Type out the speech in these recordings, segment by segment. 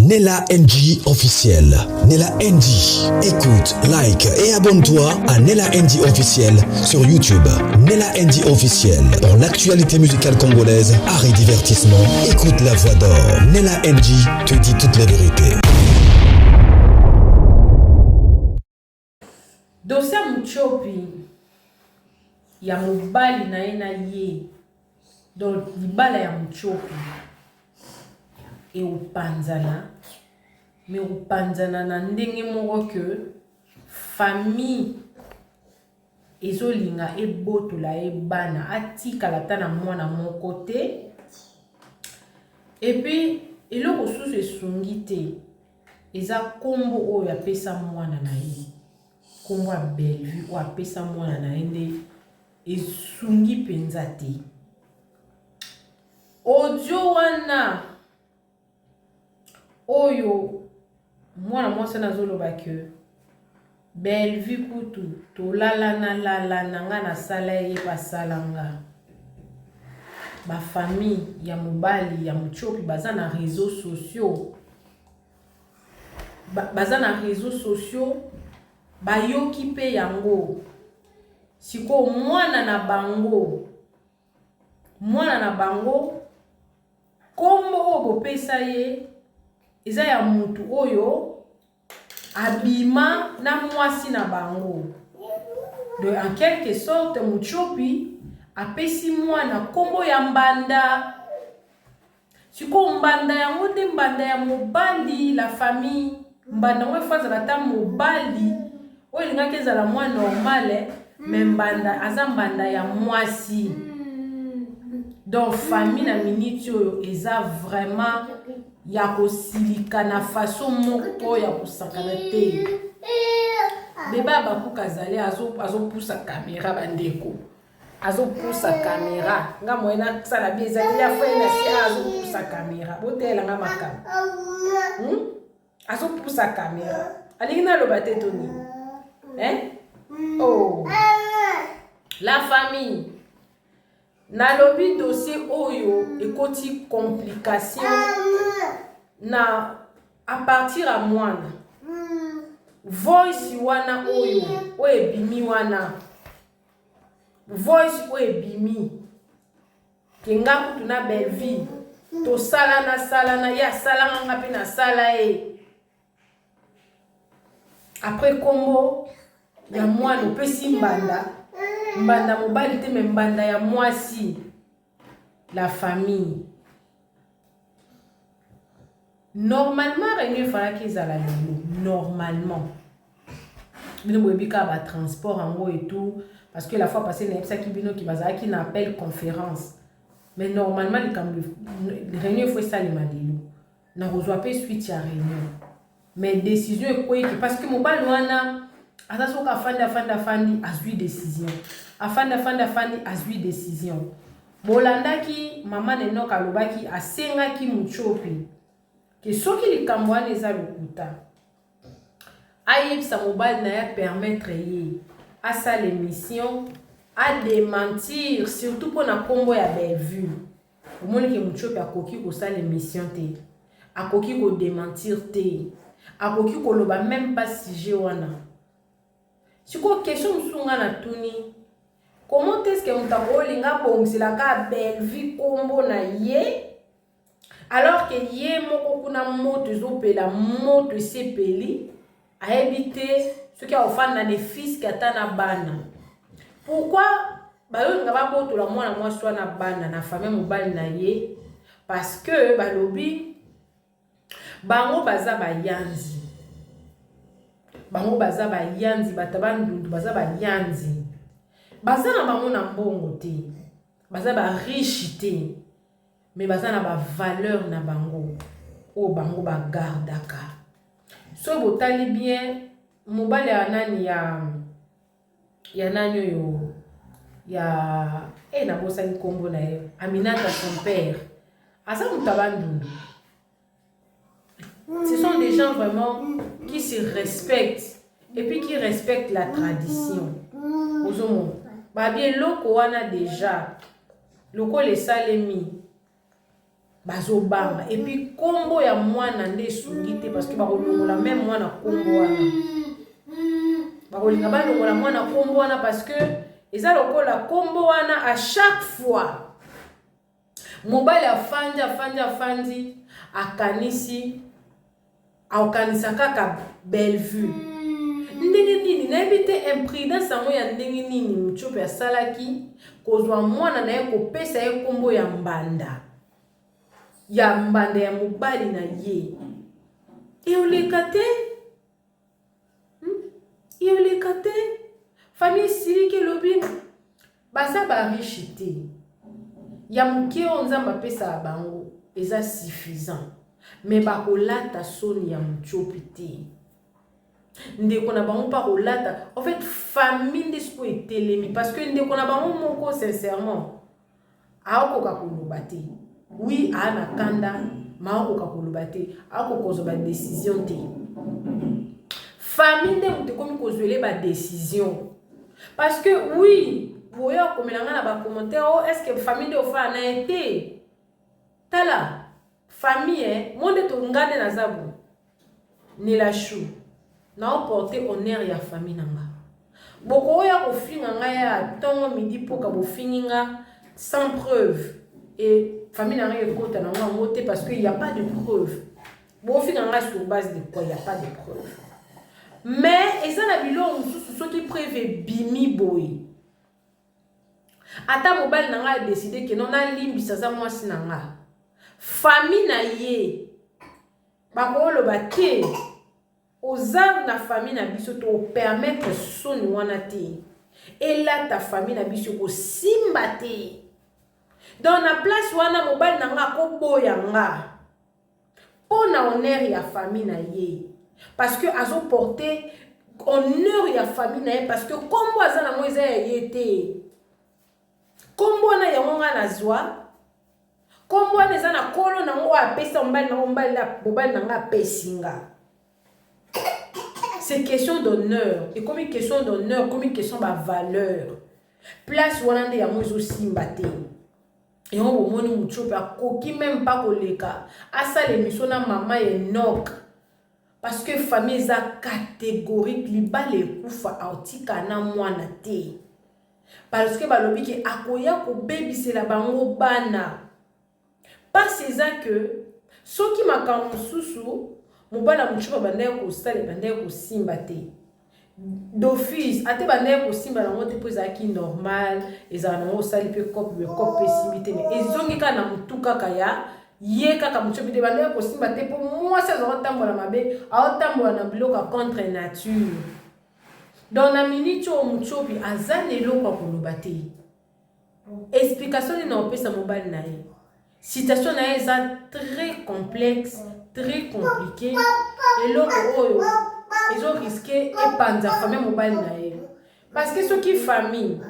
Nella NG officiel. Nella NG. Écoute, like et abonne-toi à Nella NG officiel sur YouTube. Nella NG officiel. Pour l'actualité musicale congolaise, art et divertissement, écoute la voix d'or. Nella NG te dit toute la vérité. Dossier ya Mutshopi ya mobali na ye na ye donc libala ya Mutshopi ekopanzana mais ekopanzana na ndenge moko que famille ezolinga ebotola ye bana atikala ata na mwana moko te et puis eloko susu esungi te Eza kombo oyo apesa mwana na ye. Kombo ya Bellevue oyo apesa mwana na ye nde esungi penza te. Audio wana oyo mwana mwasi wana azoloba que Bellevue kutu tolalana lalana nga nasala ye ye pe asala nga. Ba famille ya mobali ya Mutshopi baza na reseaux sociaux baza na reseaux sociaux bayoki pe yango sikoyo mwana na bango mwana na bango kombo oyo bopesa ye eza ya mutu oyo abima na mwasi na bango donc en quelque sorte Mutshopi apesi mwana kombo ya mbanda sikoyo mbanda yango nde mbanda ya mobali la famille mbanda yango efo azala ata mobali oyo elingaki ezala mwa normale me mbanda aza mbanda ya mwasi donc famille na minute oyo eza vraiment ya kosilika na façon moko ya kosakana te bebe abakuka azali azopusa kamera bandeko azopusa kamera nga moye nasala bi ezali ya fai na si azopusa kamera boteyela nga makambo hmm? azopusa kamera alingi naloba te to nini eh? oh. La famille Nalobi dossier oyo ekoti complication na à partir ya mwana voice wana oyo oyo ebimi wana voice oyo ebimi ke nga kutu na Bellevue tosalana salana ye asalanga nga mpe nasala ye Après kombo ya mwana opesi mbanda mbanda mobali te me mbanda ya mwasi la famille normalement réunion efalaki ezala lelo normalement bino boyebi kaka batransport yango et tout parce que la fois passée nayebisaki bino ki bazalaki na appel conférence mais normalement likambo réunion efo esalema lelo nakozwa mpe suite ya réunion mais décision ekweyiki parce que mobali wana aza soki afandi afandi afandi azwi décision afandi afandi afandi azwi décision bolandaki mama nenok alobaki asengaki mutshopi ke soki likambo wana eza lokuta ayebisa mobali na ye apermettre ye asala émission adementir surtout mpo na nkombo ya Bellevue Omoni ke Mutshopi akoki kosala emission te, akoki ko dementir te, akoki koloba meme pas sujet wana. Sikoyo question mosusu nga natuni, comment est-ce que moto akolinga abongisela kaka Bellevue kombo na ye alors que ye moko kuna moto ezopela moto esi epeli ayebi te soki akofanda na fiske ata na bana pourquoi bayolinga babotola mwana mwasi wana bana na famille mobali na ye parce que balobi bango baza bayanzi bango baza bayanzi bato bandundu baza bayanzi baza na bango na mbongo te baza bariche te mais baza na bavaleur na bango oyo bango bagardaka soki botali bien mobali ya nani ya ya nani oyo ya e eh, nabosani nkombo na ye aminata son père aza moto ya bandundu ce sont des gens vraiment qui se respectent et puis qui respectent la tradition ozomona babi eloko wana déjà lokola esalemi. Bazobanga. Et puis kombo ya mwana nde esungi te parce que bakolongola meme mwana kombo wana. Bakolinga balongola mwana kombo wana parce que eza lokola kombo wana à chaque fois mobali afandi afandi afandi akanisi akokanisa kaka Bellevue ndenge nini nayebi te imprudence yango ya ndenge nini Mutshopi asalaki kozwa mwana na ye kopesa ye nkombo ya mbanda ya mbanda ya mobali na ye eoleka te hmm? Eoleka te famille esiliki elobi baza ba riche te ya moke oyo nzambe apesaka bango eza suffisant me bakolata soni ya mutiopi te ndeko na bango mpe akolata en fait famille nde sikoyo etelemi parce que ndeko na bango moko sincèrement akoka koloba te oui aa na kanda ma akoka koloba te akoka kozwa badecision te famille nde moto ekomi kozwele badecision parce que oui boye akomela ngai na bacommentaire o oh, est ce que famille nde ofala na ye te tala famille eh, mo nde to nga nde naza bo Nella chou nao porte honneur ya famille na nga bokoya kofinga nga ya tongo midi poka bofingi nga sans preuve et famille na nga ekota na ngo yango te parce que y a pas de preuve bofinga nga sur base de quoi y a pas de preuve mais eza na biloko mosusu soki preuve ebimi boye ata mobali na nga adeside ke non nalimbisa aza mwasi na nga famille na ye Bakoloba te oza na famille na biso to permettre soni wana te elata famille na biso ekosimba te donc na place wana mobali na nga akoboya nga mpo na honneur ya famille na ye parce que azoporte honneur ya famille na ye parce que nkombo aza nango eza ya ye te nkombo wana yango nga nazwa Kombo wana eza na kolo na ngo apesa mobali na ngo mobali na nga apesi nga. C'est question d'honneur. Ekomi question d'honneur, ekomi question ba valeur. Place wana nde yango ezosimba te. Yango bomoni Mutshopi akoki même pas koleka asala émission na mama Enoch parce que famille eza catégorique libala ekufa aotika na mwana te. Parce que balobi ke akoya kobebisela bango bana. Pasi eza que soki makambo mosusu mobali ya mosusu abandaki kosala ebandaki kosimba te d'office ata ebandaki kosimba nango te mpo ezalaki normal ezala nango osali mpe cope me cope mpe esimbi te me ezongi kaka na motu kaka ya ye kaka mosusu te ebandaki kosimba te mpo mwasi azala kotambola mabe aotambola na biloko ya contre nature Donc na minute oyo Mutshopi aza na eloko ya koloba te. Explication nini akopesa mobali na ye? Situation na ye eza très complexe, très compliqué. Eloko oyo ezo risquer epanza famille mobali na ye. Parce que soki famille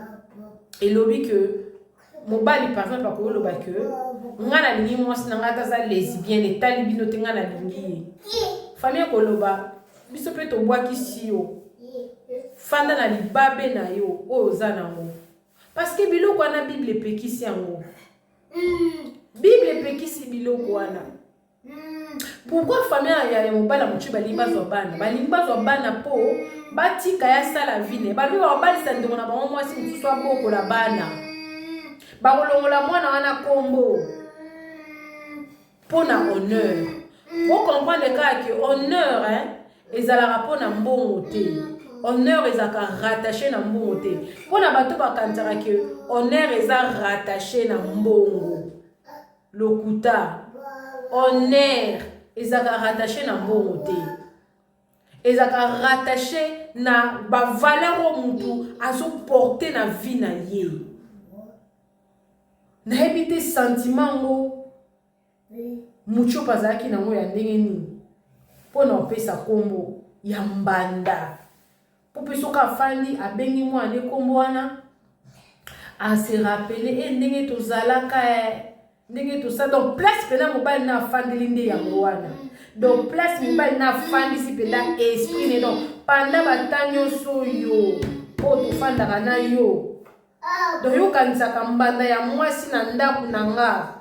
elobi que mobali par exemple akoloba que nga nalingi mwasi na nga ata aza lesbienne etali bino te nga nalingi ye famille ekoloba biso mpe tobwakisi yo fanda na libabe na yo oyo oza nango parce que biloko wana bible epekisi yango bible epekisi biloko wana Pourquoi famille ya ya mobali ya motu balingi bazwa bana balingi bazwa bana mpo batika ya sala vie na ye balobi bakobalisa ndeko na bango mwasi mosusu abokola bana bakolongola mwana wana nkombo mpo na honneur bocomprendre kaka ke honneur hein, ezalaka mpo na mbongo te honneur ezalaka rattaché na mbongo te mpo na bato bakanisaka ke honneur eza rattaché na mbongo Lokuta. Honneur ezalaka rattaché na mbongo te. Ezalaka rattaché na ba valeur oyo mutu azo porter na vie na ye. Nayebi te sentiment yango Mutshopa azalaki nango ya ndenge nini mpo na kopesa kombo ya mbanda. Po pe soki afandi abengi mwana ne kombo wana a se rappeler e ndenge tozalaka e ndenge tosala donc place mpena mobali na afandeli nde yango wana donc place mobali na afandisi mpenza esprit ne donc panda bata nyonso oyo oyo tofandaka na yo donc yokanisaka mbanda ya mwasi na ndako na nga.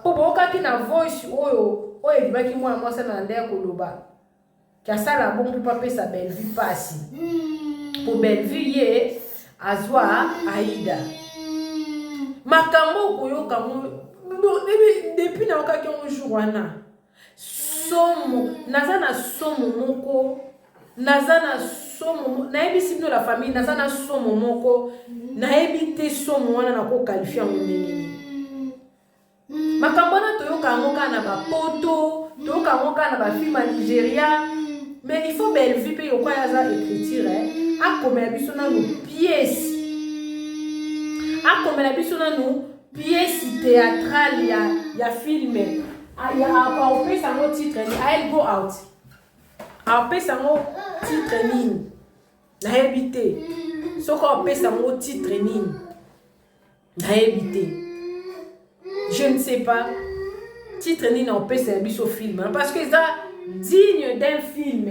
Mpo boyokaki na voice oyo oyo ebimaki mwana mwasi na nde koloba ke asala bongo mpo apesa Bellevue pasi. Mpo Bellevue ye azwa Aida. Makambo okoyoka ngo depuis nayokaki yango jour wana somo naza na somo moko naza na somo nayebisi bino la famille naza na somo moko nayebi te somo wana nakokalifie yango ndenge nini makambo wana toyoka yango kaka na bapoto toyoka yango kaka na bafilme ya nigeria mais il faut bellevue mpe yokoya aza écriture akomela biso nanu pièce akomela biso nanu pièce théâtrale ya, ya film akopesa yango titre nini ael go out akopesa yango titre nini nayebi te soki akopesa yango titre nini nayebi te je ne sais pas titre nini akopesa ya biso film parce que eza digne d'un film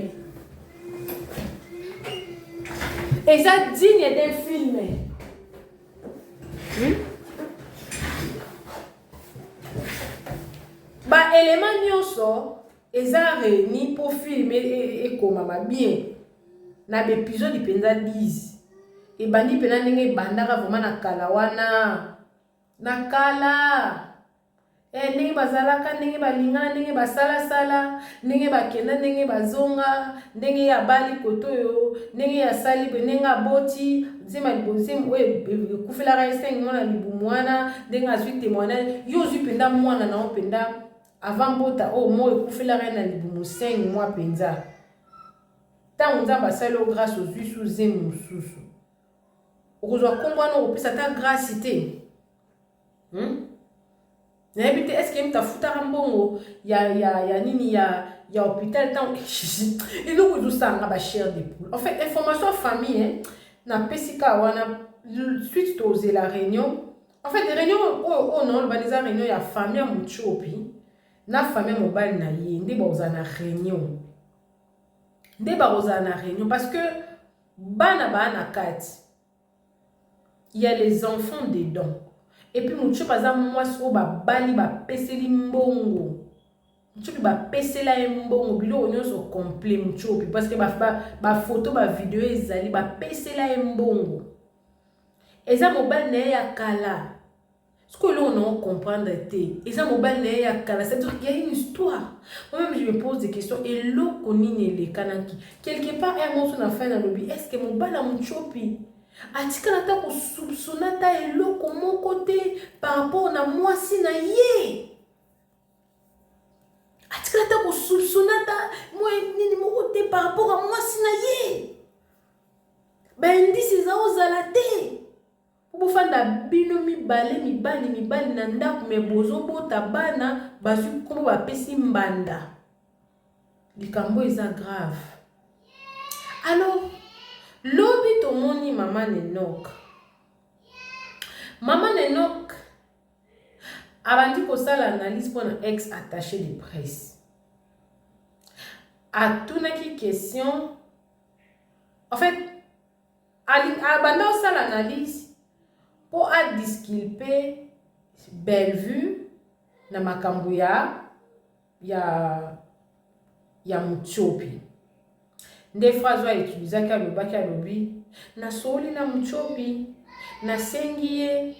eza digne d'un film hmm? Ba elements nyonso eza réuni mpo film ekomama bien na baépisode mpenza 10 ebandi mpena ndenge ebandaka vraiment na kala wana na kala e, ndenge bazalaka ndenge balingana ndenge basalasala ndenge bakenda ndenge bazonga ndenge ye abali kote oyo ndenge ye asali boye ndenge aboti nzemba nzembo oyo ekufelaka ye 5 mwana libumu wana ndenge azwi témoignage yo ozwi mpenza mwana na yo mpenza avant mbota oyo mo ekufelaka ye na libumu 5 mois mpenza ntango nzambe asali yo grâce ozwi su zemi mosusu okozwa nkombo wana okopesa ata grâce te hmm? Nayebi te est-ce moto afutaka mbongo ya, ya, ya nini ya, ya hôpital ntango eloko ezosanga bachair de poule. En fait, information ya famille hein, napesi kaka wana suite tozela réunion. En fait, réunion oyo oyo naoloba eza réunion ya famille ya Mutiopi na famille ya mobali na ye nde bakozala na réunion nde bakozala na réunion parce que bana baa na kati, il y a les enfants dedans. Et puis Mutiopi aza mwasi oyo babali bapeseli mbongo. Mutiopi bapesela ye mbongo, biloko nyonso complet Mutiopi, parce que bafoto ba bavideo ezali bapesela ye mbongo. Eza mobali na ye ya kala. Sikoyo eloko na comprendre te, eza mobali na ye ya kala, c'est-à-dire qu'il y a une histoire. Moi-même, je me pose des questions. Eloko nini elekanaki quelque part ya moso na fin nalobi est ce que mobali ya Mutiopi atikala ata kosoupçonner ata eloko moko te par rapport na mwasi na ye? Atikala ata kosoupçonner ata mwa nini moko te par rapport a mwasi na ye? Baindice eza ozala te po bofanda bino mibale mibali mibali na ndako me bozobota bana bazwi nkombo bapesi mbanda. Likambo eza grave. Alors lobi tomoni mama Nenok. Mama Nenok abandi kosala analyse mpona ex attaché de presse. Atunaki question. En fait, abanda kosala analyse mpo adisculper Bellevue na makambo ya Mutiopi. Nde phrase oyo autilisaki, alobaki, alobi: "Nasoli na Mutiopi, nasengi ye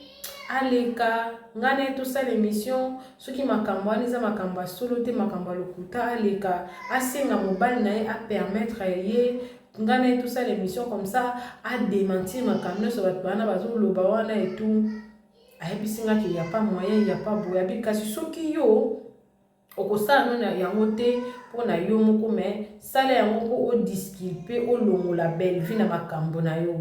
aleka ngai na ye tosala émission. Soki makambo wana eza makambo ya solo te, makambo ya lokuta, aleka asenga mobali na ye apermettre ye ngai na ye tosala émission, comme ça adémentir makambo nyonso bato wana bazoloba wana." Etu ayebisi nga ke ya pas moyen, ya pas boye. Abi kasi soki yo okosala no yango te mpo na yo moko, mais sala yango mpo odisculper, olongola Bellevue na makambo na yo.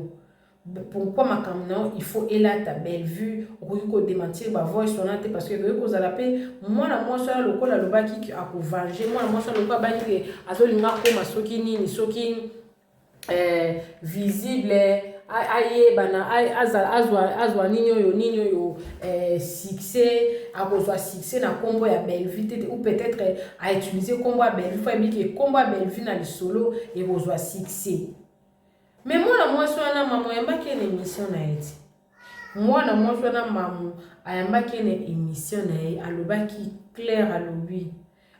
Pourquoi makambo na yo il faut elata Bellevue? Okoki kodémentir bavoice wana te parce que ekoki kozala mpe mwana mwasi wana lokola alobaki akovenger mwana mwasi wana lokola abaki ke azolinga koma soki nini soki visible ayebana azwa nini oyo nini oyo succès akozwa succès na nkombo ya Bellevue te ou peut-être autiliser nkombo ya Bellevue fo ayebi ke nkombo ya Bellevue na lisolo ekozwa succès. Mais mwana mwasi wana mamu ayambaki ye na émission na ye ti mwana mwasi wana mamu. Ayambaki ye na emission na ye, alobaki clair, alobi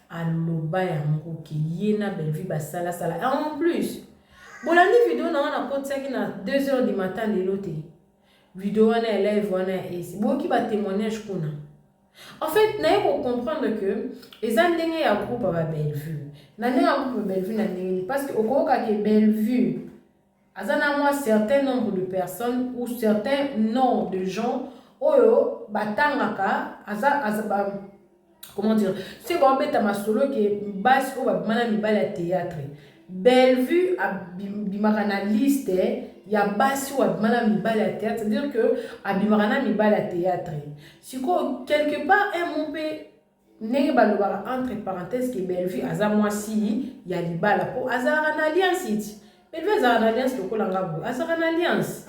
aloba yango ke ye na Bellevue basala sala. En plus, bolandi video na wana nakotisaki na 2 heures du matin lelo te. Video wana ya live wana ya esi. Boyoki ba témoignage kuna. En fait, naye ko comprendre que eza ndenge ya groupe ya ba Bellevue. Na ndenge ya groupe ya Bellevue na ndenge nini? Parce que okoyoka ke Bellevue aza na mwa certain nombre de personnes ou certain nombre de gens oyo batangaka aza, aza ba, comment dire, soki baobeta masolo ke basi oyo babima na mibali ya théâtre, Bellevue abimaka na liste ya basi oyo abima na mibali ya théâtre, c'est-à-dire que abimaka na mibali ya théâtre. Sikoyo quelque part un mot mpe ndenge balobaka entre parenthèse ke Bellevue aza mwasi ya libala mpo azalaka na alliance iti. Bellevue azalaka na alliance lokola nga boye, azalaka na alliance.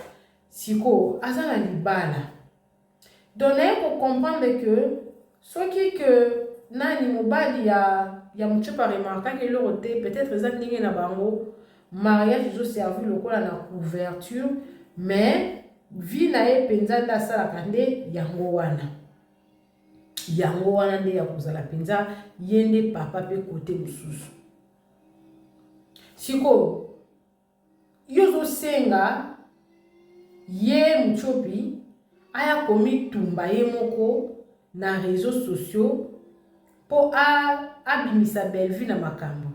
Sikoyo aza na libala, donc naye kocomprendre que soki ke nani mobali ya Mutiopi aremarkaki eloko te, peut-être eza ndenge na bango, mariage ezoservi lokola na couverture, mais vie na ye mpenza nde asalaka nde yango wana, yango wana nde ya kozala mpenza ye nde papa mpe kote mosusu. Sikoyo yo ozosenga ye Mutiopi aya komitumba ye moko na réseaux sociaux mpo abimisa Bellevue na makambo.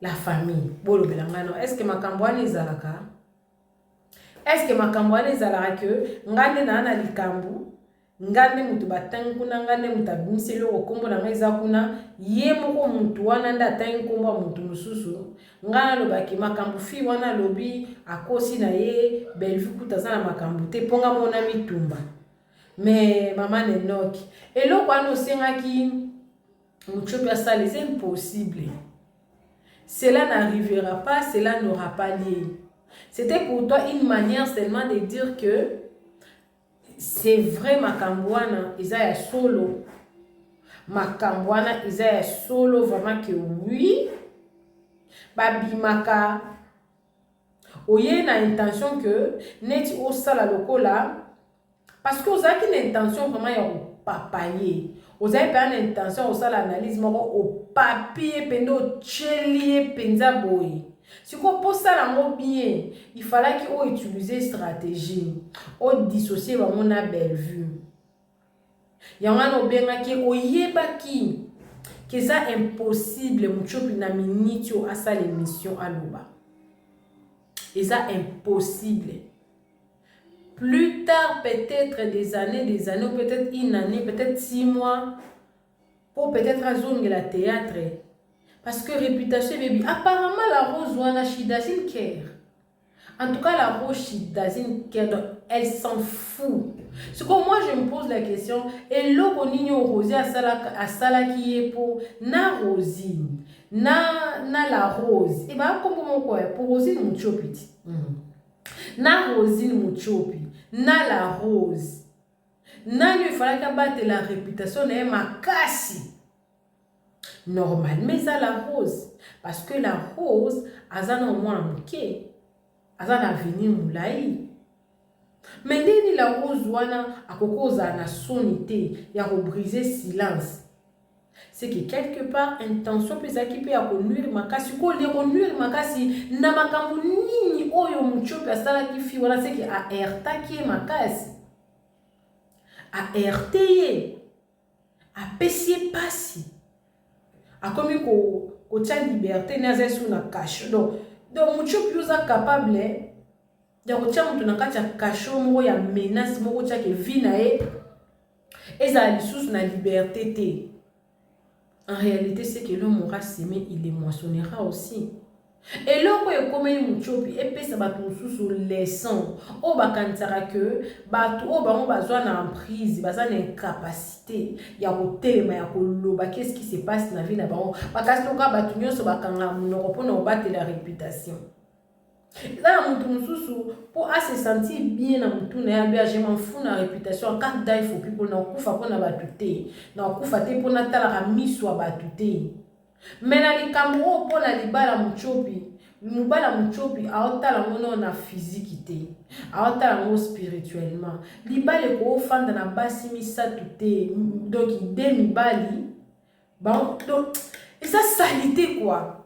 La famille, bolobela ngai no, est ce que makambo wana ezalaka? Est ce que makambo wana ezalaka ke ngai nde naa na likambo, ngai nde moto batangi kuna, ngai nde moto abimisi eloko, nkombo na ngai eza kuna, ye moko motu wana nde atangi nkombo ya motu mosusu, ngai nalobaki makambo fi wana alobi akosi na ye, Bellevue kuta aza na makambo te mpo nga mona mitumba? Mais mama Nenoki, eloko wana osengaki Mutiopi asala eza impossible. Cela n'arrivera pas, cela n'aura pas lieu. C'était pour toi une manière seulement de dire que c'est vrai, makambo wana eza ya solo, makambo wana eza ya solo vraiment que oui, babimaka. Oye na intention que neti osala lokola, parce que ozalaki na intention vraiment ya kopapa ye, ozali mpenza na intention osala analyse moko, opapi ye mpenza, otyeli ye mpenza boye. Sikoyo mpo osala yango bien, il fallaki outiliser stratégie, odissocier bango na Bellevue. Yango wana obengaki ye, oyebaki ke eza impossible Mutiopi na miniti oyo asala émission aloba, eza impossible. Plus tard, peut-être des années, des années, ou peut-être une année, peut-être 6 mois, po peut-être azongela théâtre, parce que réputation ebebi. Apparemment la Rose wana, she doesn't care. En tout cas, la Rose, she doesn't care, donc elle s'en fout. Sikoyo moi je me pose la question, eloko nini oyo Rosie asalaki ye mpo na Rosine na la Rose e bakombo moko ya po Rosine Mutiopi ti. Na Rosine Mutiopi na la Rose, nani efalaki abatela réputation na ye makasi? Normalement eza la Rose, parce que la Rose aza na mwana moke, aza na avenir molai. Mais ndeni la Rose wana akoki kozala na soni te ya kobriser silence? C'est que quelque part intention mpe ezalaki mpe ya konuire makasi, kolia konuire makasi na makambo nini oyo Mutiopi asalaki fi wana. C'est que aheurtaki ye makasi, aheurter ye, apesi ye mpasi, akomi kotia liberté ne aza esu na cachot. Donc Mutiopi oza capable ya kotia moto na kati ya cachot moko ya menace moko, tiake vie na ye ezala lisusu na liberté te. En réalité, c'est que l'homme aura semé, il le moissonnera aussi. Eloko ekomeli Mutiopi epesa bato mosusu leçon oyo bakanisaka ke bato oyo bango bazwa na emprise baza na incapacité ya kotelema, ya koloba qu'est-ce qui se passe na vie na bango. Bakasi loka bato nyonso bakanga monoko mpona kobatela réputation. Eza na motu mosusu mpo ase sentir bien na motu na ye, abi: "Je m'en fous na réputation, I can't die for people, na kokufa mpona bato te, na kokufa te mpo natalaka miso ya bato te." Mais na likambo oyo mpo na libala Mutiopi, Mobali ya Mutshopi aotala yango nao na physique te, aotala yango spirituellement. Libala ekoofanda na basi misatu te, donc de mibali ba donc eza salite quoi.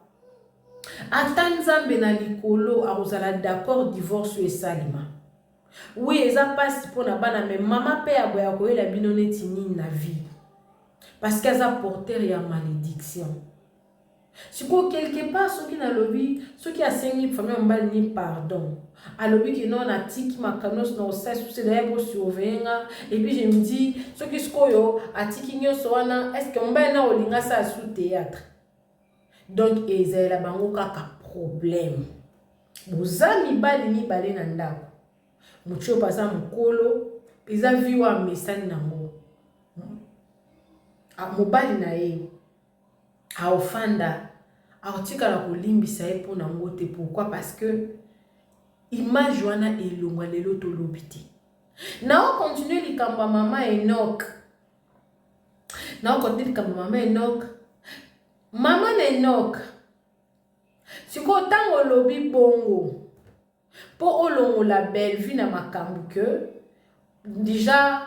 Ata Nzambe na likolo akozala d'accord divorce oyo esalema. Oui, eza pasi pona bana mais mama pe ya boye akoyela bino neti nini na vie? Parce que aza porteur ya malediction. Sikoyo quelque part soki nalobi soki asengi famille ya mobali ni pardon alobi ke non natiki makambo nyonso na kosala susu d'ailleurs bo surveiller nga et puis je me dis soki sikoyo atiki nyonso wana est ce que mobali na olinga asala su théâtre donc ezalela bango kaka problème boza mibali mibale na ndako Mutshopa aza mokolo eza vie oyo amesani nango mobali na ye aofanda akotikala kolimbisa ye mpo na yango te pourquoi parce que image wana elongwa lelo tolobi te nao continue likambo ya mama Enoch nao continue likambo ya mama Enoch mama na Enoch sikoyo ntango olobi bongo mpo olongola Bellevue na makambo que deja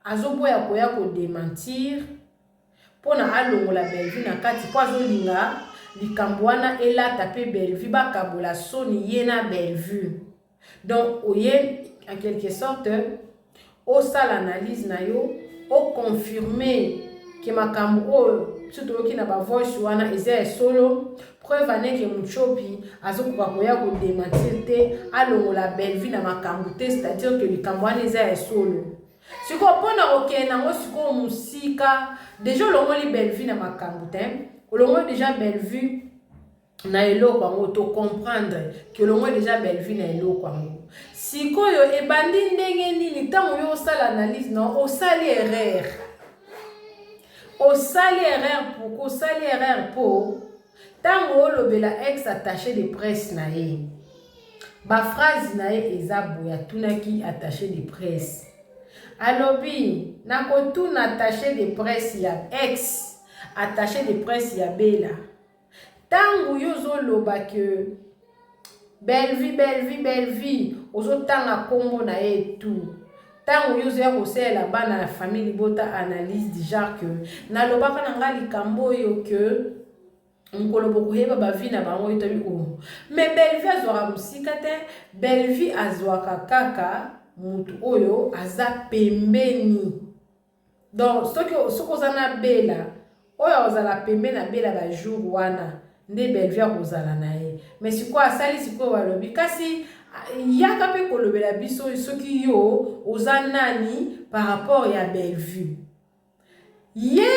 azoboya koya ko dementir mpona alongola Bellevue na kati mpo azolinga likambo wana elata mpe Bellevue bakabola soni ye na Bellevue donc oye en quelque sorte osala analyse na yo oconfirme ke makambo oyo biso toyoki na bavoice wana eza ya solo preuve ane ke mutshopi azokoka koya kodementir te alongola bellevue na makambo te c'est-à-dire ke likambo wana eza ya solo sikoyo mpo na kokende yango sikoyo mosika deja olongoli bellevue na makambo te olongoli deja bellevue na eloko yango to comprendre que olongwe deja Bellevue na eloko yango sikoyo ebandi ndenge nini ntango yo osala analyse na osali erreur osali erreur pourquoi osali erreur po ntango olobela ex attaché de presse na ye baphrase na ye eza boye atunaki attaché de presse alobi nakotuna attaché de presse ya ex attaché de presse ya Bella Tangu yo ozo loba que Bellevue Bellevue Bellevue ozo tanga kombo na ye tout tango yo ozoya kosalela bana ya famille libota analyse du genre que nalobaka na nga likambo oyo que mokolo bokoyeba ba vie na bango etobi o oh. mais Bellevue azwaka mosika te Bellevue azwaka kaka mutu oyo aza pembeni Donc soki soki oza na Bella oyo akozala pembe na Bella ba jour wana nde Bellevue akozala na ye mais sikoyo asali sikoyo balobi kasi yaka mpe kolobela biso soki yo oza nani par rapport ya Bellevue ye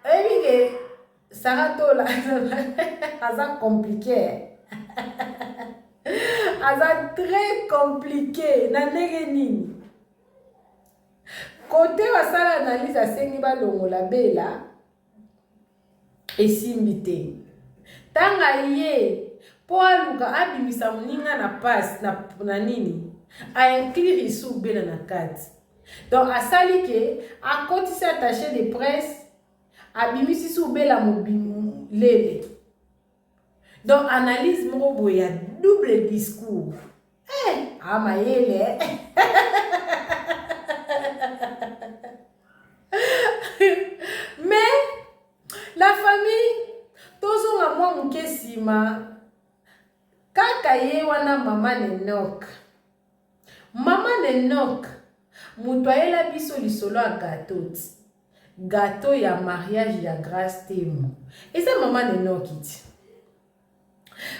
oyebi ke Sarah Tola aza compliqué aza très compliqué na ndenge nini Kote basala analyse asengi balongola Bella esimbi te. Tanga ye po aluka abimisa moninga na passe na, na nini a inclure lisusu Bella na kati. Donc asali ke akotisi attaché de presse abimisi su Bella mobimba lele. Donc analyse moko boye ya double discours. Eh, ah mayele. Mais la famille tozonga mwa moke nsima kaka ye wana mama Nenok. Mama Nenok moto ayela biso lisolo ya gateau ti. Gateau ya mariage ya Grace Temo. Eza mama Nenok ti.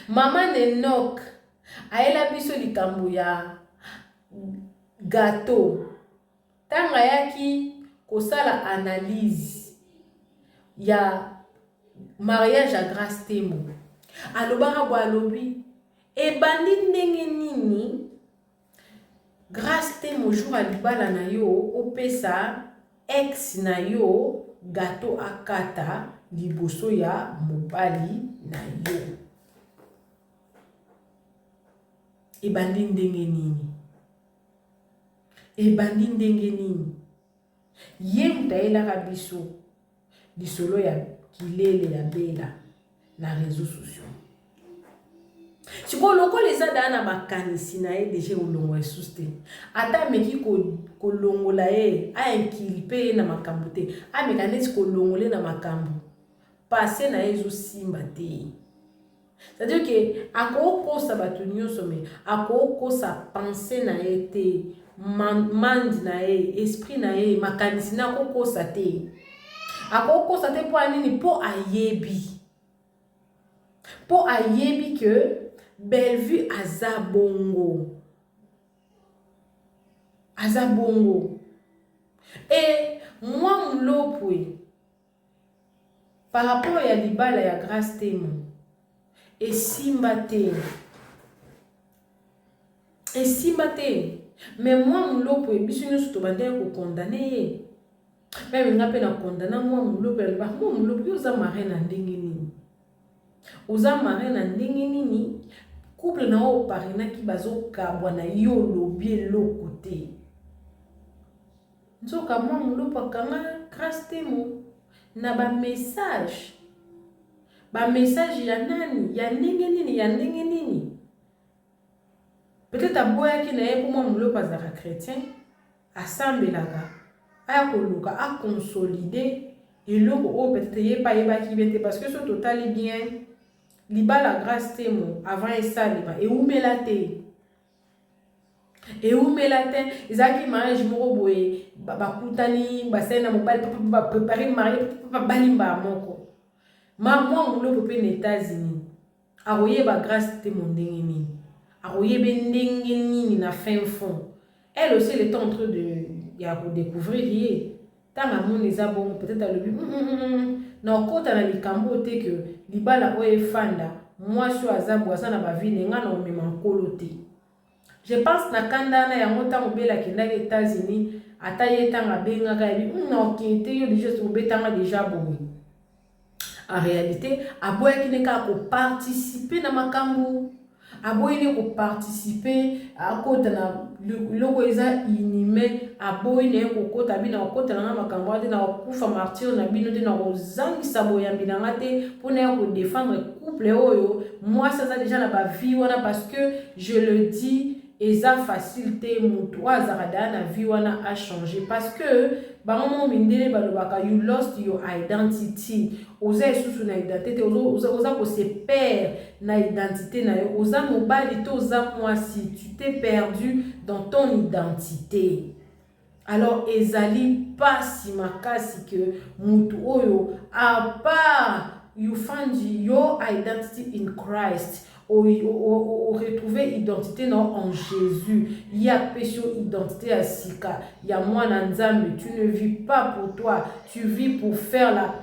Mama Nenok ayela biso likambo ya gateau ntango ayaki kosala analyse ya mariage ya Grace Temo alobaka boye alobi ebandi ndenge nini Grace Temo jour ya libala na yo opesa ex na yo gateau akata liboso ya mobali na yo. Ebandi ndenge nini? Ebandi ndenge nini? Ye moto ayelaka biso lisolo ya kilele ya Bella na réseaux sociaux. Sikoyo lokola eza daa na makanisi na ye deja, ekolongwa lisusu te. Ata ameki kolongola ye, ainculpe ye na makambo te, ameka neti kolongola ye na makambo passé na ye, ezosimba te. C'est-à-dire que akokosa bato nyonso, mais akokosa pensée na ye te, mind na ye, esprit na ye, makanisi na akokosa te. Akokosa te mpo anini? Mpo ayebi que Bellevue aza bongo, aza bongo. E mwa Mulopwe, par rapport ya libala ya Grâce Temo, esimba te, esimba te. Mais mwa Mulopwe, biso nyonso tobandaki kocondamner ye. Même nga mpe nacondamna mwa Mulopwe. Aloba: "Mwa Mulopwe, yo oza marin na ndenge nini? Oza marin na ndenge nini? Couple na oyo oparinaki bazokabwa na yo, olobi eloko te." Nzoka mwa Mulopwe akanga Grâce Temo na bamessage. Bamessage ya nani, ya ndenge nini, ya ndenge nini? Peut-être aboyaki na ye mpo mwa Mulopwe azalaka chrétien, asambelaka, aya koluka aconsolider eloko oyo peut-être ye mpe ayebaki bien te. Parce que so totali bien, libala Grâce Temo, avant esalema, ewumela te, ewumela te. Ezalaki mariage moko boye, bakutani, basali na mobali, bapréparer mariage, babali mbala moko. Ma mwa Mulopwe mpe na États-Unis, akoyeba Grâce Temo ndenge nini? Akoyeba ndenge nini? Na fin fond, elle aussi, elle est en train de ya kodécouvrir ye. Ntango amoni eza bongo, peut-être alobi: "Na okota na likambo oyo te, ke libala oyo efanda, mwasi oyo aza boye, aza na bavie na ngai, na omema nkolo te." Je pense na kanda wana yango, ntango Bela akendaki États-Unis, ata ye ntango abengaka, yebi na okende te, yo déjà obetanga déjà boye. En réalité, aboyaki ne kaka koparticiper na makambo, aboyi ne koparticiper, akota na biloko eza inhumain. Aboyi na ye kokota, abi na kokota na nga makambo wana te, na kokufa martyr na bino te, na kozangisa boyambi na nga te mpona ya kodéfendre couple oyo mwasi aza déjà na bavie wana. Parce que je le dis, eza facile te motu oyo azalaka daya na vie wana achanger, parce que bango mo mindele balobaka: "You lost your identity." Oza lisusu na identité te, oza kose perdre na identité na yo. Oza mobali te, oza mwasi, tu t'es perdu dans ton identité. Alors ezali mpasi makasi ke motu oyo, à part you find your identity in Christ, oretrouver identité na en Jésus, ye apesi yo identité ya sika ya mwana Nzambe. Tu ne vis pas pour toi, tu vis pour faire la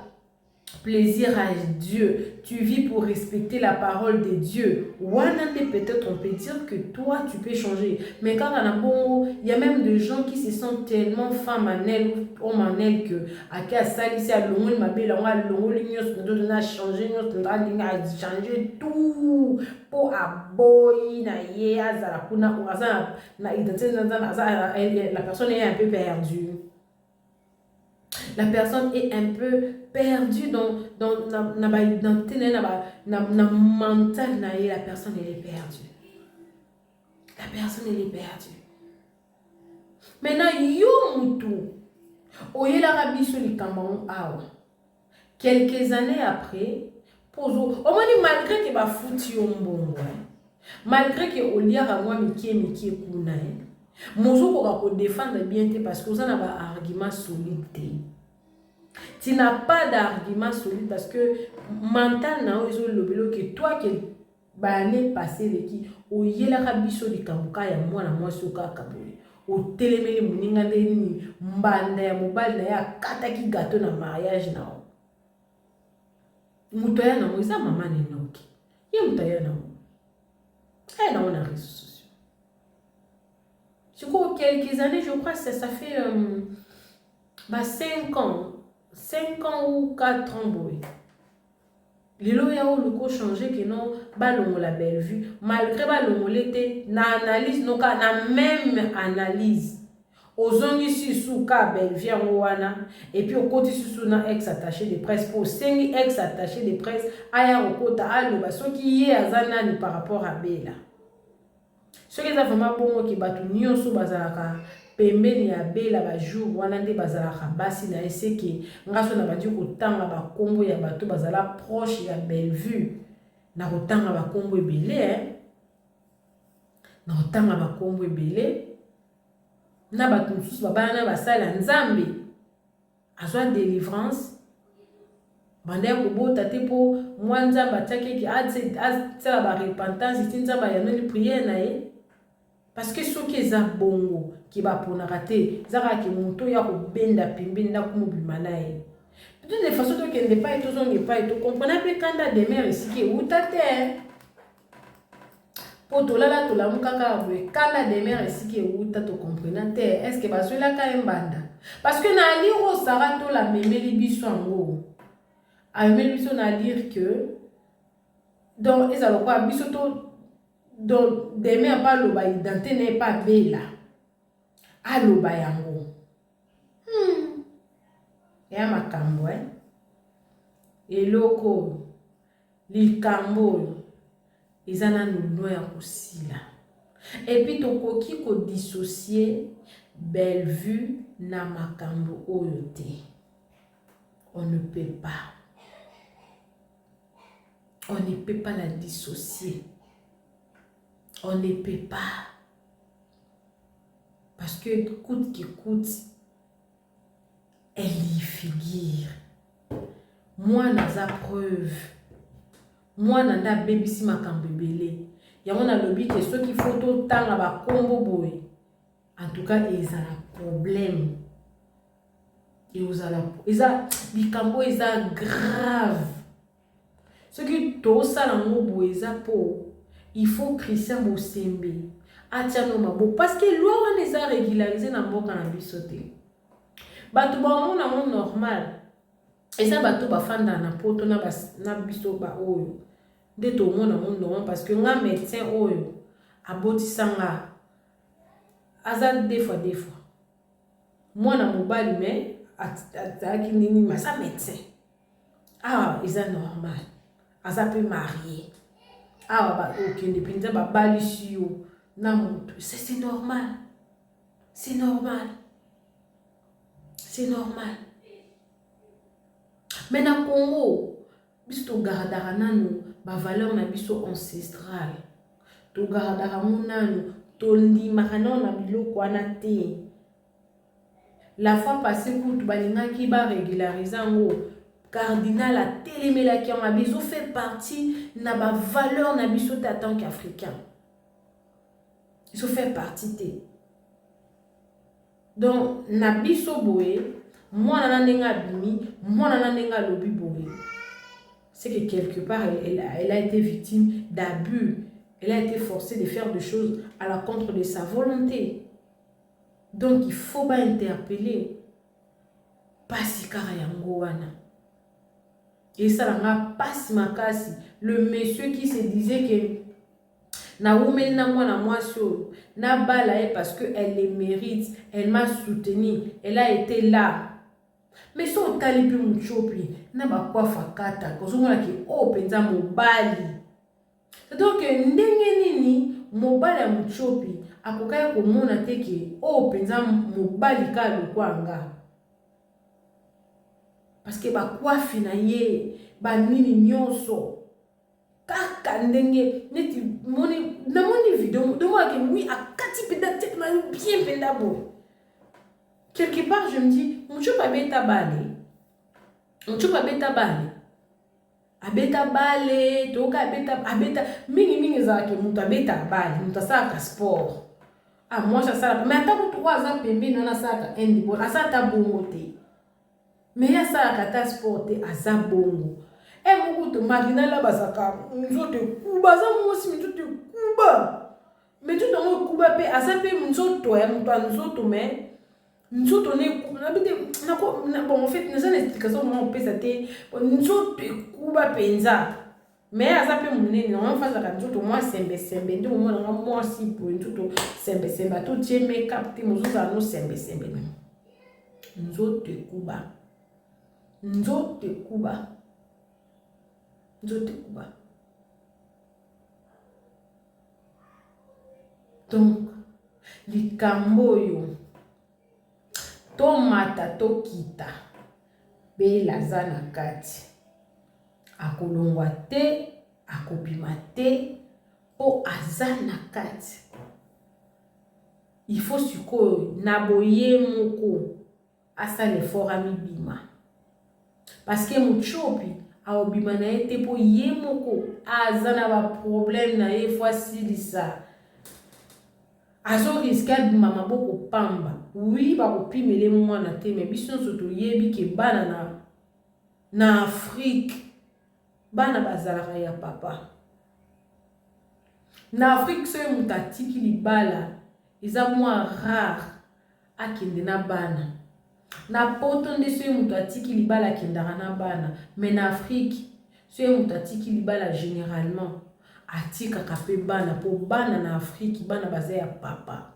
plaisir à Dieu, tu vis pour respecter la parole de Dieu. Wana nde peut-être on peut dire que toi, tu peux changer. Mais kaka na bongo, il y a même des gens qui se sentent tellement femme en elle ou homme en elle que ake asalisi, alongoli mabe yango, alongoli nyonso, nzoto na changer nyonso, alingi achanger tout mpo aboyi na ye azala kuna, aza na identité, la personne est un peu perdue. La personne est un peu perdue dans na baidentité na ye, na mental na ye. La personne, elle est perdue. La personne, elle est perdue. Maintenant, yo mutu oyelaka biso likambo yango awa quelques années après, pozo omoni, malgré ke bafuti yo mbongo, malgré ke oliaka mwa mike mike kuna, mozokoka kodéfendre bien te, parce que oza na baargument solide te. Tu n'as pas d'argument solide, parce que mental na yo ezolobela ke toi ke baannée passé eleki, oyelaka biso likambo kaka ya mwana mwasi oyo kaka boye, otelemeli moninga nde nini, mbanda ya mobali na ye akataki gâteau na mariage na yo. Moto aya nango eza mama Nenoki, ye moto aya nango, aya nango na réseaux sociaux. Sikoyo quelques années, je crois ça fait ba 5 ans, 5 ans ou 4 ans boye, lelo ya oluka ochanger ke non, balongola Bellevue. Malgré balongole te, na analyse noka, na même analyse. Ozongisi lisusu ka Bellevue yango wana et puis okotisi lisusu na ex attaché de presse po osengi ex attaché de presse aya kokota aloba soki ye aza nani par rapport à Bella. Soki eza vraiment bongo ke bato nyonso bazalaka pembeni ya Bella ba jour wana nde bazalaka basi na ye seke nga so nabandi kotanga bakombo ya bato bazala proche ya Bellevue na kotanga bakombo ebele eh? Na kotanga bakombo ebele na bato mosusu babala na basali ya Nzambe azwa delivrance banda ya kobota te mpo mwa Nzambe atiaki eke asala ba repentance ti Nzambe ayanoli prière na ye. Parce que soki eza bongo ke baponaka te, eza kaka ke moto oyo akobenda pembeni ndako mobima na ye. De toute façon tokende epai tozonga epai tokomprena mpe kanda demeure esika ewuta te. Po tolala tolamuka kaka boye kanda demeure esika ewuta to comprena te est ce que bazwelaka ye mbanda parce que na alire oyo Sarah Tola amemeli biso yango amemeli biso na alire que donc ezala lokola biso to donc demeure mpe aloba identité na ye mpe abela aloba yango eya makambo eh? Eloko likambo oyo eza nanu loin ya kosila. Et puis tokoki ko dissocier Bellevue na makambo oyo te. On ne peut pas. On ne peut pas la dissocier. On ne peut pas. Parce que coûte que coûte, elle y figure. Mwana aza preuve. Mwana nde abebisi makambo ebele. Yango nalobi ke soki faut totanga bakombo boye, en tout cas ezala problème. Ezala eza likambo eza grave. Soki tosala yango boye eza po il faut Christian Bosembe atia no maboko parce que loi wana eza régularisé na mboka na biso te. Bato bamona yango normal. Eza bato bafanda na poto na, na biso ba oyo nde tomona yango normal parce que nga médecin oyo abotisa nga aza deux fois deux fois mwana mobali mais azalaki nini mais aza médecin awa eza normal aza mpe marié awa okende mpenza babalisi yo na motu c'est normal, c'est normal, c'est normal. Mais na Congo biso togardaka nanu bavaleur na biso ancestrale, togardaka ngo nanu, tondimaka nano na biloko wana te. La fois passée kutu balingaki barégulariser yango, cardinal atelemelaki yango abi ezofaire partie na bavaleur na biso te en tant qu'Africain, ezofaire partie te. Donc na biso boye mwana na ndenge abimi, mwana na ndenge alobi boye, c'est que quelque part elle a été victime d'abus, elle a été forcée de faire des choses à la contre de sa volonté. Donc il faut ba interpeller pasi kaka yango wana esalanga pasi makasi. Le monsieur qui se disait que nawumeli na mwana mwasi oyo nabala ye parce que elle le mérite, elle m'a soutenu, elle a été là. Mais so otali mpe Mutiopi na bakwafa kata ozomona ke oyo mpenza mobali. Donc ndenge nini mobali ya Mutiopi akokaki komona te ke oyo mpenza mobali kaka lokwa nga? Parce que bakwafi na ye banini nyonso kaka ndenge neti moni namoni video domonake wi akati mpenza tete na yo bien mpenza boye. Quelque part je me dis Mutiopi abeta bale, Mutiopi abeta bale, abeta bale toyoka abeta, abeta mingimingi. Ezalaka moto abetaka bale, moto asalaka sport. Ah, mwasi asalaka, mais ata kutu oyo aza pembeni wana asalaka handball, aza ata bongo te. Mais ye asalaka ata sport te, aza bongo. E moko to Marina la bazalaka nzoto ekuba, aza mwasi mais nzoto ekuba, mais nzoto yango ekuba mpe aza mpe nzoto ya moto ya nzoto, mais nzoto ne ekuba nabi te. Bon, en fait naza na explication moko opesa te. Nzoto ekuba mpenza. Mais aza mpe monene, normalement fa azalaka nzoto mwa sembesembe, nde omona nga mwasi boye nzoto sembesembe, ata otie make-up te, mozozala no sembesembe. Nzoto ekuba, nzoto ekuba, nzoto ekuba. Donc likambo oyo tomata tokita, Bella aza na kati, akolongwa te, akobima te mpo aza na kati. Il faut sikoyo na boye moko asala effort amibima, parce que Mutshopi aobima na ye te mpo ye moko aza na ba problème na ye, fo asilisa. Azo risque abima maboko pamba. Oui, bakopimele mwana te, mais biso nyonso toyebi ke bana na Afrique, bana bazalaka ya papa. Na Afrique, soki moto atiki libala, eza mwa rare akende na bana. Na poto nde soki moto atiki libala akendaka na bana, mais na Afrique soki moto atiki libala généralement atikaka mpe bana, mpo bana na Afrique bana baza ya papa,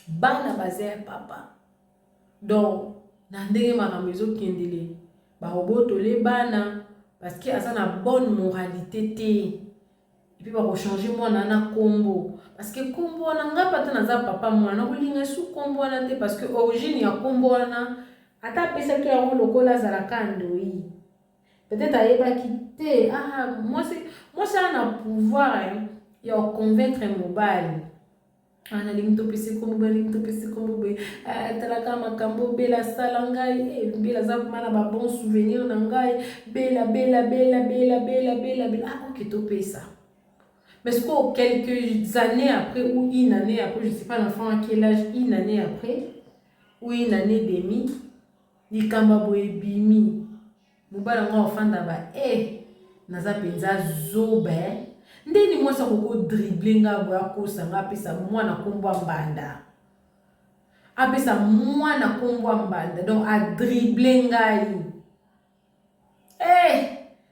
bana baza ya papa. Donc na ndenge makambo ezokendele, bakobotole bana parce que aza na bonne moralité te. Et puis bakochange mwana wana kombo, parce que kombo wana nga mpe ata naza papa mwana nakolinga su kombo wana te, parce que origine ya kombo wana ata apesaki yango lokola azalaka ndoi, peut-être ayebaki te. Ah, mwasi mwasi aza na pouvoir ya koconvaincre mobali. Ah, nalingi topesa kombo boye, nalingi topesa kombo boye, talaka makambo Bela asala ngai, Bela aza vraiment na ba bon souvenir na ngai, Bela Bela Bela Bela Bela Bela Bela, ah ok, topesa. Mais ce quelques années après ou une année après, je sais pas l'enfant à quel âge, une année après ou une année demi, likambo boye ebimi, mobali yango afanda ba naza mpenza zoba, ndeni mwasi akoki kodribler nga boye, akosa nga, apesa mwana nkombo ya mbanda, apesa mwana nkombo ya mbanda, donc adribler ngai.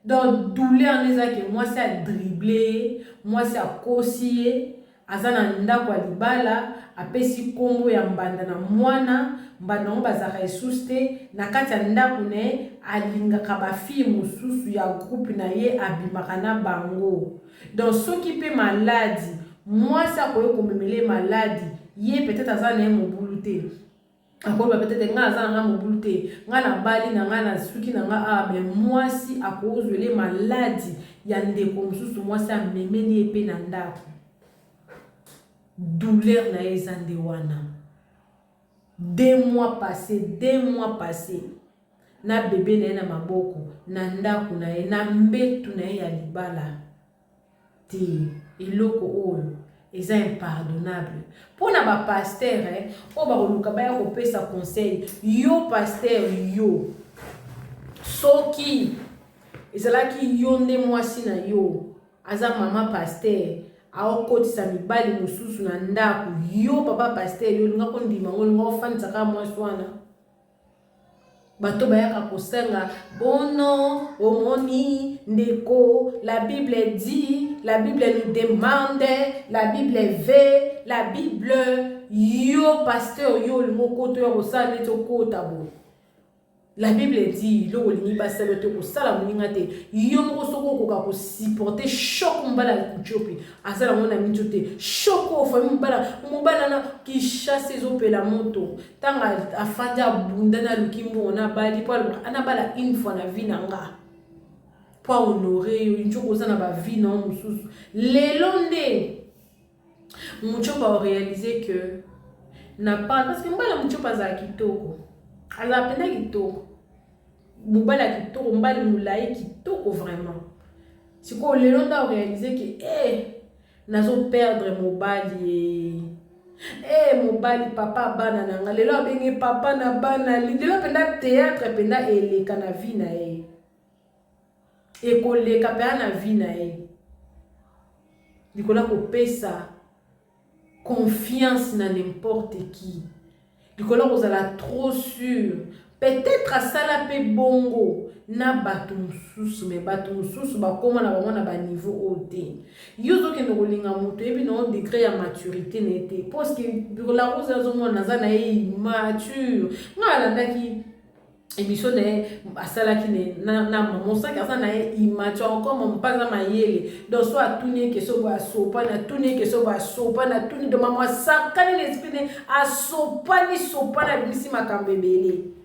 Donc douleur nde ezaki mwasi adribler ye, mwasi akosi ye, aza na ndako ya libala, apesi nkombo ya mbanda na mwana. Mbanda yango bazalaka lisusu te na kati ya ndako na ye. Alingaka bafille mosusu ya groupe na ye, abimaka na bango. Donc soki mpe maladi, mwasi akoki komemela ye maladi, ye peut-être aza na ye mobulu te, akoyeba peut-être ngai aza na ngai mobulu te, ngai nabali na ngai na suki na ngai awa, mais mwasi akozwele maladi ya ndeko mosusu, mwasi amemeli ye mpe na ndako. Douleur na ye eza nde wana. 2 mois passé, 2 mois passé na bebe na ye na maboko, na ndako na ye, na mbetu na ye ya libala te. Eloko oyo eza impardonnable mpona bapasteur oyo bakoluka baya kopesa conseil. Yo pasteur, yo soki ezalaki yo nde mwasi na yo aza mama pasteur, aokotisa mibali mosusu na ndako, yo papa pasteur, yo olinga kondima ngo? Olinga ofandisa kaka mwasi wana? Bato bayaka kosenga bono, omoni ndeko, la Bible dit, la Bible nous demande, la Bible veut, la Bible. Yo pasteur, yo olingi okota, oya kosala neti okota boye, la Bible dit, eloko olingi basala te, kosala moninga te. Yo moko soki okoka kosupporter choc mobala ya Ethiopie aza nango na miso te, choc oyo famille mobala, mobala na Kinshasa ezopela moto, ntango afandi abunda na aluki mbongo na bali mpo alobaka anabala une fois na vie na nga mpo ahonorer yo. Nzoka oza na bavie na yo mosusu. Lelo nde Mutshopi aoréaliser que na pa, parce que mobali ya Mutshopi azala kitoko, azala mpenza kitoko, mobali ya kitoko, mobali molai kitoko vraiment. Sikoyo lelo nde aoréaliser que nazoperdre mobali ye, mobali papa bana na nga. Lelo abenge papa na bana. Lelo mpenza théâtre mpenza eleka na vie na ye, ekoleka mpenza na vie na ye, likolo ya kopesa confiance na n'importe qui, likolo ya kozala trop sûr. Peut-être asala mpe bongo na bato mosusu, mais bato mosusu bakóma na bango na baniveau oyo te. Yo ozokende kolinga moto, oyebi na yo degré ya maturité na ye te, parce que La Rose azomona aza na ye immature. Ngai alandaki émission na ye asalaki na mama Osaki, aza na ye immature encore. Mama mpe aza mayele, donc so atuni ye question boye, asopani, atuni ye question boye, asopani, atuni. Donc mama asakani na esprit ne, asopani sopani, abimisi makambo ebele.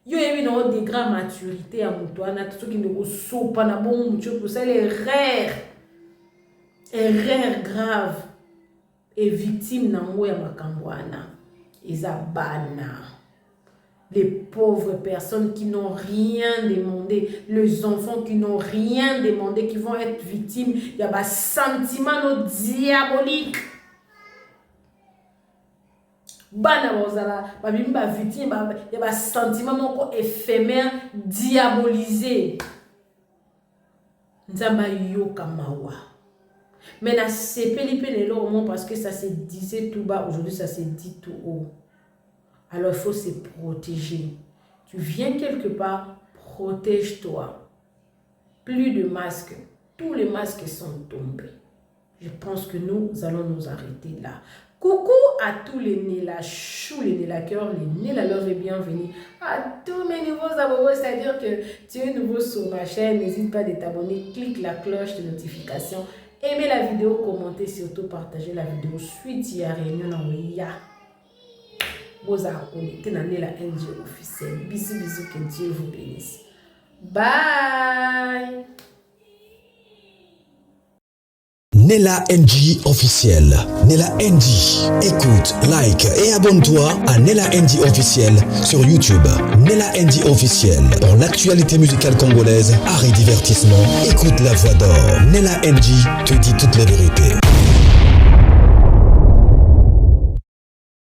Yo oyebi na yo degré ya maturité ya moto wana. Soki nde kosopa na bongo motu, kosala erreur, erreur grave, e victime nango ya makambo wana eza bana, les pauvres personnes qui n'ont rien demandé, les enfants qui n'ont rien demandé, qui vont être victimes. Il y a un sentiment no diabolique. Bana bazala babimi bavictime ya basentiment moko éphémère, diabolisé. Nzambe ayoka mawa. Mais nasepeli mpe na eloko moko, parce que ça se disait tout bas, aujourd'hui ça se dit tout haut. Alors il faut se protéger. Tu viens quelque part, protège-toi. Plus de masques, tous les masques sont tombés. Je pense que nous allons nous arrêter là. Coucou à tous les Nela Chou, les Nela Cœur, les Nela Love et bienvenue à tous mes nouveaux abonnés. C'est-à-dire que tu es nouveau sur ma chaîne, n'hésite pas de t'abonner, clique la cloche de notification, aimez la vidéo, commentez, surtout partagez la vidéo. Suite, il y a réunion dans ya. Bozala connecté na Nela NG officiel. Bisous, bisous, que Dieu vous bénisse. Bye. Nella NG officiel. Nella NG. Écoute, like et abonne-toi à Nella NG officiel sur YouTube. Nella NG officiel. Pour l'actualité musicale congolaise, art et divertissement, écoute la voix d'or. Nella NG te dit toute la vérité.